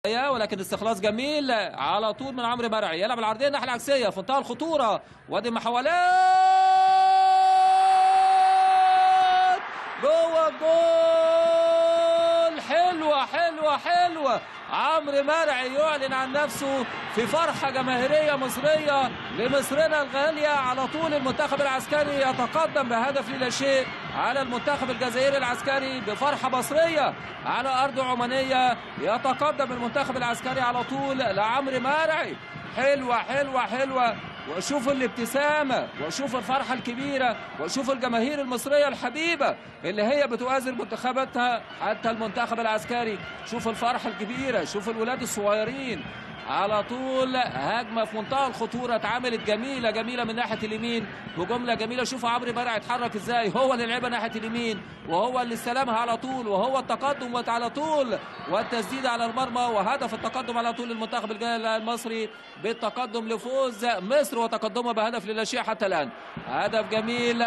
ولكن استخلاص جميل على طول من عمرو مرعي، يلعب العرضية الناحية العكسيه في منتهى الخطورة، وادي محاولات جوه الجول، حلوة حلوة حلوة. عمرو مرعي يعلن عن نفسه في فرحه جماهيرية مصرية لمصرنا الغالية. على طول المنتخب العسكري يتقدم بهدف لا شيء على المنتخب الجزائري العسكري بفرحة مصرية على ارض عمانيه. يتقدم المنتخب العسكري على طول لعمرو مرعي. حلوة حلوة حلوة، واشوف الابتسامة واشوف الفرحة الكبيرة واشوف الجماهير المصرية الحبيبة اللي هي بتؤازر منتخباتها حتى المنتخب العسكري. شوف الفرحة الكبيرة، شوف الولاد الصغيرين. على طول هجمة في منتهى الخطورة اتعملت جميلة جميلة من ناحية اليمين بجملة جميلة. شوف عمرو مرعي اتحرك ازاي، هو اللي لعبها ناحية اليمين وهو اللي استلمها على طول، وهو التقدم على طول والتسديد على المرمى وهدف التقدم على طول للمنتخب المصري بالتقدم لفوز مصر وتقدمها بهدف للا شيء حتى الان. هدف جميل.